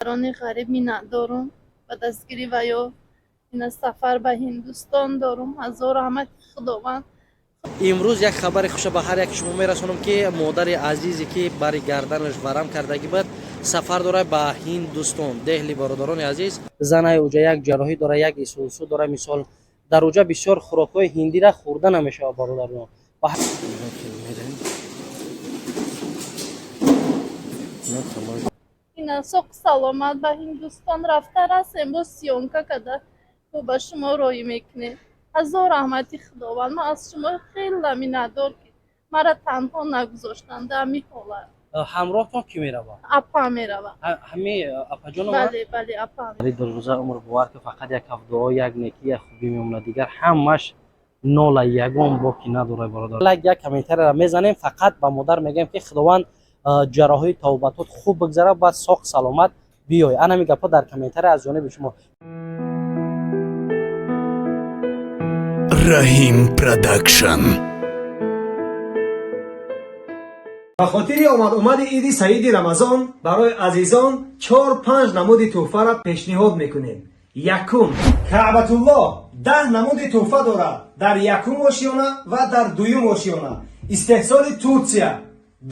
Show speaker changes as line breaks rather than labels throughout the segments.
Модарони ғариб миннатдорум ба дастгирӣ ва ё ина сафар ба Ҳиндустон дорум. Ҳазор раҳмати Худованд.
Имрӯз як хабари хуша ба ҳар яки шумо мерасонам, ки модари азизе, ки бари гарданаш варам кардагӣ буд, сафар дорад ба Ҳиндустон, Деҳли. Бародарони азиз, занаи уҷа як ҷарроҳӣ дора, як исусу дора. Мисол, дар уҷа бисёр хӯрокҳои ҳиндира хӯрда намешавад, бародарон.
Ина соқ саломат ба Ҳиндустон рафта расем, боз съёмка када мо ба шумо роҳӣ мекунем. Ҳазор раҳмати Худованд, ман аз шумо хеле миннатдор, ки маро танҳо нагузоштанд дар ҳамин ҳолат.
Ҳамроҳтон кӣ меравад?
Апа меравад.
Ҳами апаҷонова?
Бале, бале, апа.
Дуррӯза умр бовар ки фақат як ҳафт дуо, як некӣ, як хубӣ мемонад, дигар ҳамаш нола, ягон боки надорад, бародар. Лайк, як комментарияро мезанем, фақат ба модар мегӯем, ки Худованд ҷарроҳии тавбатот хуб бигзарад, баъд соқ саломат биёй. Ана ҳамин гапҳо дар комментария аз ҷониби шумо.
Раҳим Продакшн.
Ба хотири омад-омади иди саиди Рамазон барои азизон чор панҷ намуди тӯҳфаро пешниҳод мекунем. Якум: Каъбатуллоҳ 10 намуди тӯҳфа дорад дар якум ошиёна ва дар дуюм ошиёна, истеҳсоли Турсия.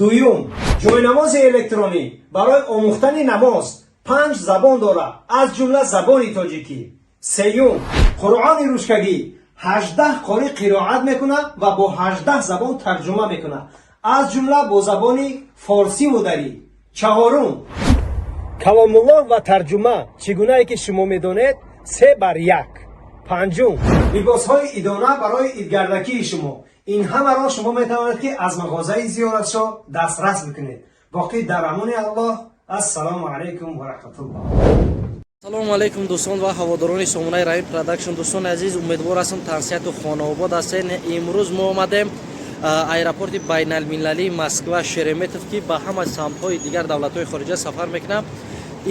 Дуюм: ҷойнамози электронӣ барои омӯхтани намоз, панҷ забон дорад, аз ҷумла забони тоҷикӣ. Сеюм: Қуръони ручкагӣ, 18 қорӣ қироат мекунад ва бо 18 забон тарҷума мекунад, аз ҷумла бо забони форсиву дарӣ. Чаҳорум: Каломуллоҳ ва тарҷума, чӣ гунае ки шумо медонед, 3 бар 1. Панҷум: либосҳои идона барои идгардакии шумо. Ин ҳамаро шумо метавонед, ки аз мағозаи Зиёратшо дастрас бикунед. Боқӣ дар амони Аллоҳ. Ассалому алайкум ва раҳматуллоҳ.
Салому алайкум, дӯстон ва ҳаводорони сомонаи Раҳим Продакшн. Дӯстони азиз, умедвор ҳастам, тансиҳату хонаобод ҳастед. Имрӯз мо омадем аэропорти байналмилалии Москва Шереметов, ки ба ҳама самтҳои дигар давлатҳои хориҷа сафар мекунам.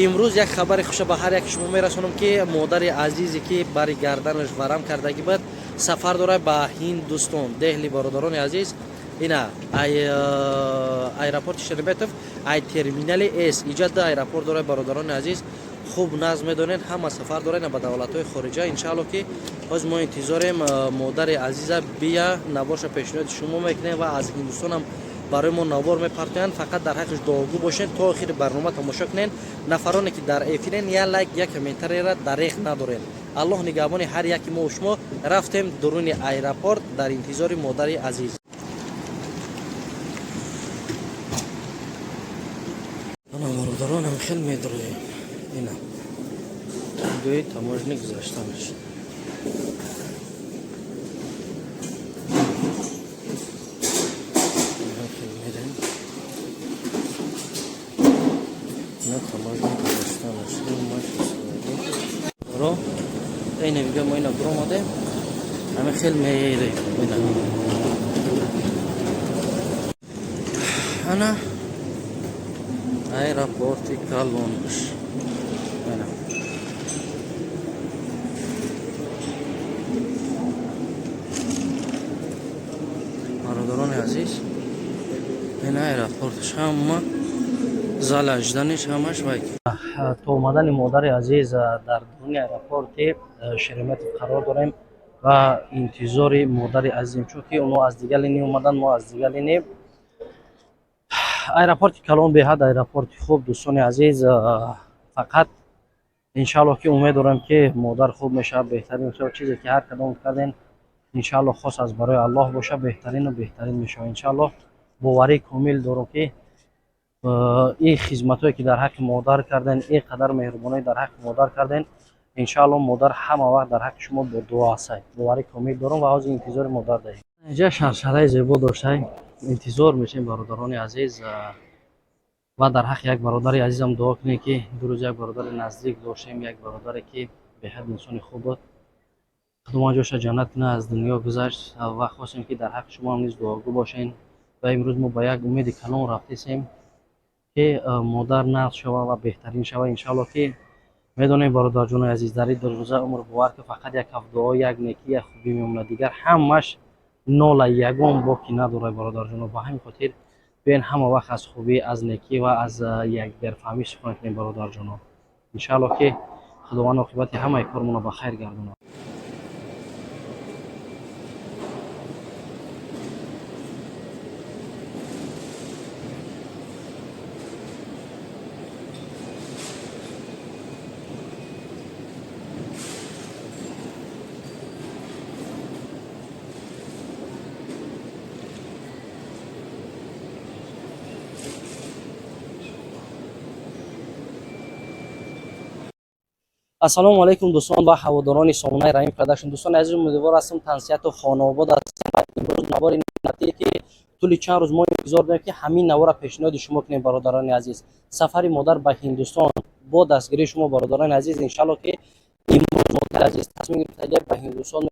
Имрӯз як хабари хуша ба ҳар яки шумо мерасонам, ки модари азизе, ки бари гарданаш варам кардагӣ буд, сафар дорад ба Ҳиндустон, Деҳли. Бародарони азиз, ина аэропорти Шереметов, ай терминали С иҷа ду аэропорт дорад. Бародарони азиз, хуб назм медонед, ҳама сафар дорад ба давлатҳои хориҷа. Иншаалло, ки ҳозир мо интизорем модари азиза бия, наворша пешниҳоди шумо мекунем ва аз Ҳиндустонам барои мо навор мепартоянд. Фақат дар ҳаққиш дуогӯ бошед, то охири барнома тамошо кунед. Нафароне ки дар эфирен, як лайк, як комментарияра дареғ надоред. Аллоҳ нигаҳбони ҳар яки мо шумо. Рафтем дуруни аэропорт дар интизори модари азиз. Ана, бародаронам, хел медроем. Ина дуи таможни гузаштанаш. Хел мерем. Ина таможни гузаштанаш. Ро ина мига, мо ина биромадем, ҳами хел мерем. Ина, ана аэропорти калонаш. Ина бародарони азиз, ина аэропорташ, ҳама зала жданиш, ҳамаш вай. То омадани модари азиз дар дуруни аэропорти Шереметов қарор дорем ва интизори модари азизем, чунки оно аз дигар линӣ омадан, мо аз дигар линӣ. Аэропорти калон, беҳад аэропорти хуб, дӯстони азиз. Фақат иншаалло, ки умед дорем, ки модар хуб мешавад, беҳтарин мешавад. Чизе ки ҳар кадом кардем, иншаалло, хос аз барои Аллоҳ бошад, беҳтарину беҳтарин мешавад, иншаалло. Боварии комил дорам, ки ин хизматҳое ки дар ҳаққи модар кардем, ин қадар меҳрубонӣ дар ҳаққи модар кардем, иншаалло, модар ҳама вақт дар ҳаққи шумо бо дуо ҳастад. Боварии комил дорам ва ҳозир интизори модар даҳем. Инҷа шаршараи зебо доштаем, интизор мешем, бародарони азиз. Ва дар ҳаққи як бародари азизам дуо кунед, ки дурӯз як бародари наздик доштем, як бародаре ки беҳад инсони хуб буд. Худованд ҷоша ҷаннат кунад, аз дунё гузашт. Ва хостем, ки дар ҳаққи шумоам низ дуогӯ бошед. Ва имрӯз мо ба як умеди калон рафтесем, ки модар нағз шава ва беҳтарин шава, иншаалло. Ки медонем, бародарҷонои азиз, дар ин дуррӯза умр бовар ки фақат як ҳафт дуо, як некӣ, як хубӣ мемонад, дигар ҳамаш нола, ягон боки надорад, бародарҷоно. Ба ҳамин хотир биёен, ҳама вақт аз хубӣ, аз некӣ ва аз якдигарфаҳмӣ сухан кунем, бародарҷоно. Иншааллоҳ, ки Худованд оқибати ҳамаи кормонро ба хайр гардонад. Ассалому алайкум, дӯстон ва ҳаводорони сомонаи Раҳим Продакшн. Дӯстони азиз, умедвор ҳастам, тансиҳату хонаобод ҳастам. Ва имрӯз навори натие, ки тӯли чанд рӯз мо интизор дорем, ки ҳамин навора пешниҳоди шумо кунем. Бародарони азиз, сафари модар ба Ҳиндустон бо дастгирии шумо, бародарони азиз, иншалло, ки имрӯз модари азиз тасмим гирифта, ба Ҳиндустон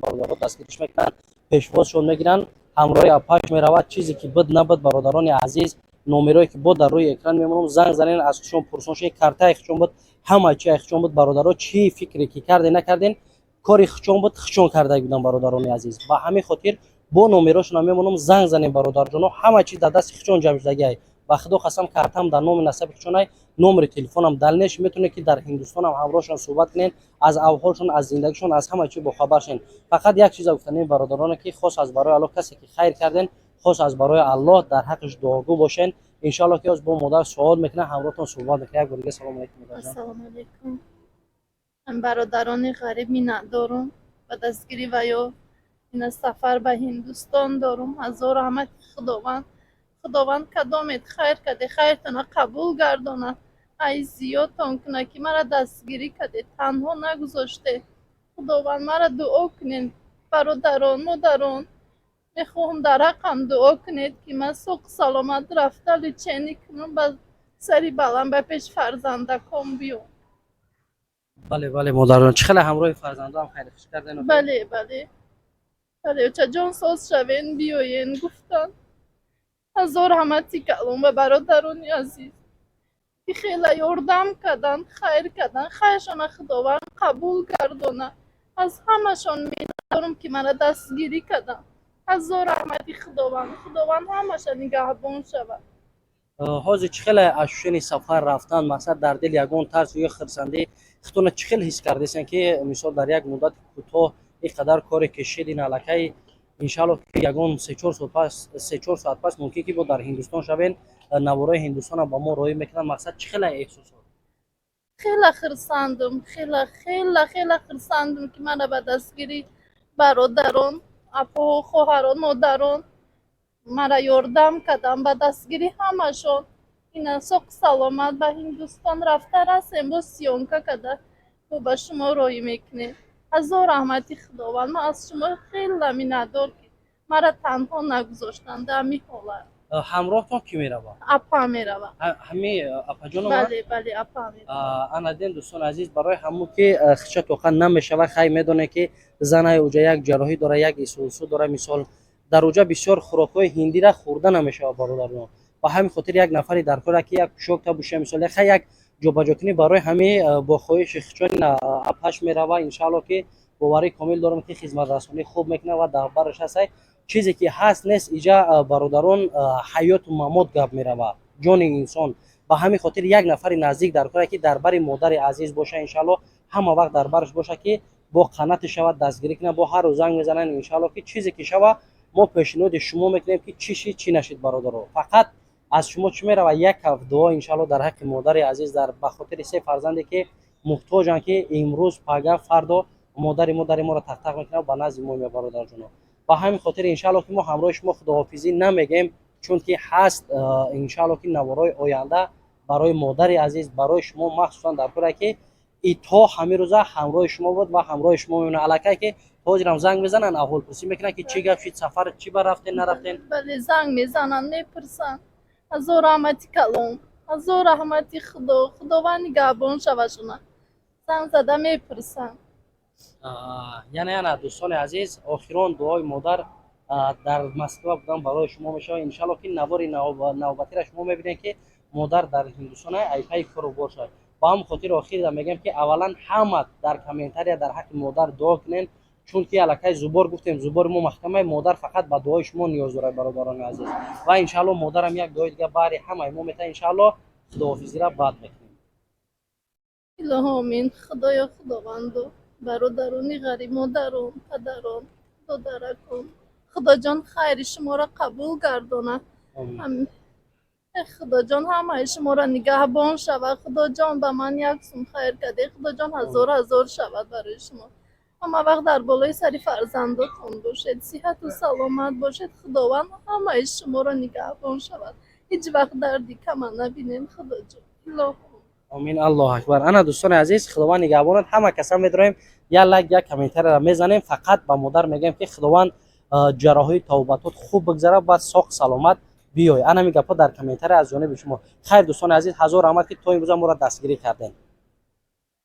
бародаро дастгириш мекунанд, пешвозшон мегиранд, ҳамроҳи апаш меравад. Чизе ки буд набуд, бародарони азиз, номерое ки бо дар рӯи экран мемонам, занг занен, аз худшон пурсон шед. Картаи худшон буд, ҳама чи худшон буд. Бародаро, чӣ фикре ки карде накарден, кори худшон буд, худшон карда будам. Бародарони азиз, ба ҳамин хотир бо номерошона мемонам, занг занем. Бародарҷоно, ҳама чиз дар дасти худшон ҷамъ шудагиай. Ба Худо қасам, картам дар номи насаби худшонай, номери телефонам далнеш. Метавонед, ки дар Ҳиндустонам ҳамроҳшон суҳбат кунед, аз авҳолшон, аз зиндагишон, аз ҳама чи бохабар шен. Фақат як чиза гуфтанем, бародароне, ки хос аз барои Аллоҳ, касе ки хайр карден, хос аз барои Аллоҳ дар ҳаққаш дуогӯ бошен. Иншоалло, ки бо модар суол мекунад, ҳамроҳтон суҳбат мекунад. Як бор дига салому алайкум, модарҷон.
Ассалому алайкум. Ман бародарони ғариб миннатдорум ба дастгирӣ ва ё ина сафар ба Ҳиндустон дорум. Ҳазор раҳмати Худованд. Худованд кадомет хайр каде, хайртона қабул гардона, ай зиёдтон куна, ки мара дастгирӣ каде, танҳо нагузоште. Худованд, мара дуо кунед, бародарон, модарон. Мехоҳам, дар ҳаққам дуо кунед, ки ман соғ саломат рафта, лечение кунам, ба сари баланд ба пеши фарзандаком биём.
Бале, бале, модарон, чӣ хеле ҳамроҳи фарзандоам хайр хуш карден?
Бале, бале, бале, очаҷон, соз шавен, биёен, гуфтанд. Ҳазор раҳмати калон ба бародарони азиз, ки хеле ёрдам карданд, хайр карданд. Хайршона Худованд қабул гардона. Аз ҳамашон миннатдорам, ки мара дастгирӣ карданд. Ҳазор раҳмати Худованд. Худованд ҳамаша нигаҳбон шавад.
Ҳозир чӣ хеле ощущение сафар рафтан? Мақсад, дар дил ягон тарс ё хирсандӣ, худтона чӣ хел ҳис кардесен, ки мисол дар як муддати кӯтоҳ ин қадар коре кашидин? Аллакай, иншаалло, ки ягон 3-4 соат пас мумкин ки бо дар Ҳиндустон шавен, навораи Ҳиндустонам ба мо роҳӣ мекунанд. Мақсад, чӣ хеле эҳсосот?
Хеле хурсандам, хеле, хеле, хеле хурсандам, ки мара ба дастгирии бародарон, апоҳо, хоҳарон, модарон мара ёрдам карданд. Ба дастгирии ҳамашон ина соғ саломат ба Ҳиндустон рафта расем, боз съёмка карда бо ба шумо роҳӣ мекунем. Ҳазор раҳмати Худованд. Ман аз шумо хеле миннатдор, ки мара танҳо нагузоштанд дар ҳамин ҳолат.
Ҳамроҳтон кӣ меравад?
Апа меравад.
Ҳами апаҷоном?
Бале, бале, апа меравад.
Ана ден, дӯстони азиз, барои ҳамун ки хича тоқа намешавад. Хай, медонед, ки занаи уҷа як ҷарроҳӣ дора, як исусу дора. Мисол, дар уҷа бисёр хӯрокҳои ҳиндира хӯрда намешавад, бародарон. Ба ҳамин хотир як нафари дар кора, ки як пӯшок табуша, мисол, хай, як ҷобаҷокунӣ. Барои ҳами бо хоҳиши хичони апаш мерава. Иншаалло, ки боварӣ комил дорам, ки хизматрасонӣ хуб мекунад ва дар бараш ҳастай. Чизе ки ҳаст нест иҷа, бародарон, ҳаёту мамот гап мерава, ҷони инсон. Ба ҳамин хотир як нафари наздик дар кора, ки дар бари модари азиз боша, иншаалло, ҳама вақт дар бараш боша, ки бо қанати шавад, дастгирӣ кунад. Бо ҳар рӯз занг мезананд. Иншаалло, ки чизе ки шава, мо пешниҳоди шумо мекунем, ки чӣ шид, чӣ нашид. Бародаро, фақат аз шумо чӣ мерава? Як ҳафт дуо, иншаалло, дар ҳаққи модари азиз, дар ба хотири се фарзанде, ки муҳтоҷанд, ки имрӯз, пага, фардо модари мо дари моро тақтақ мекунад, ба назди мо меяд. Бародарҷоно, ба ҳамин хотир, иншаалло, ки мо ҳамроҳи шумо худоҳофизӣ намегем, чунки ҳаст, иншаалло, ки наворои оянда барои модари азиз, барои шумо махсусан дар кора, ки и то ҳамин рӯза ҳамроҳи шумо буд ва ҳамроҳи шумо мемонад. Аллакай ки ҳозирам занг мезананд, аҳволпурсӣ мекунанд, ки чӣ гап шид, сафар чӣ ба рафтен, нарафтен?
Бале, занг мезананд, мепурсанд. Ҳазор раҳмати калон, ҳазор раҳмати Худо. Худованд нигаҳбон шавашона. Занг зада мепурсанд.
Яъне ана, дӯстони азиз, охирон дуои модар дар Москва будан барои шумо мешавад. Иншалло, ки навори навбатиро шумо мебинед, ки модар дар Ҳиндустон айпаи кору бор шавад. Ба ҳамн хотир охирда мегӯям, ки аввалан ҳама дар комментария дар ҳаққи модар дуо кунен, чунки аллакай зубор гуфтем, зубори мо маҳкамаи, модар фақат ба дуои шумо ниёз дорад, бародарони азиз. Ва иншаалло, модарам як дуои дига баҳри ҳамаи мо метавад. Иншаалло, Худоҳофизира баъд мекунем.
Илоҳо омин, Худоё, Худовандо, бародарони ғариб, модарон, падарон, додаракон, Худоҷон, хайри шуморо қабул гардонад.
Омин.
Э, Худоҷон, ҳамаи шуморо нигаҳбон шавад. Худоҷон, ба ман як сум хайр кардед, Худоҷон, ҳазор ҳазор шавад барои шумо. Ҳама вақт дар болои сари фарзандотон бошед, сиҳату саломат бошед. Худованд ҳамаи шуморо нигаҳбон шавад, ҳеҷ вақт дарди кама набинем. Худоҷон, илоҳо.
Омин, Аллоҳ акбар. Ана, дӯстони азиз, Худованд нигаҳбонад. Ҳама каса медроем, як лайк, як комментарияро мезанем. Фақат ба модар мегӯем, ки Худованд ҷарроҳии тавбатот хуб бигзарад, баъд соқ саломат биёй. Ана ҳамин гапҳо дар комментария аз ҷониби шумо. Хайр, дӯстони азиз, ҳазор раҳмат, ки то имрӯза моро дастгирӣ кардем.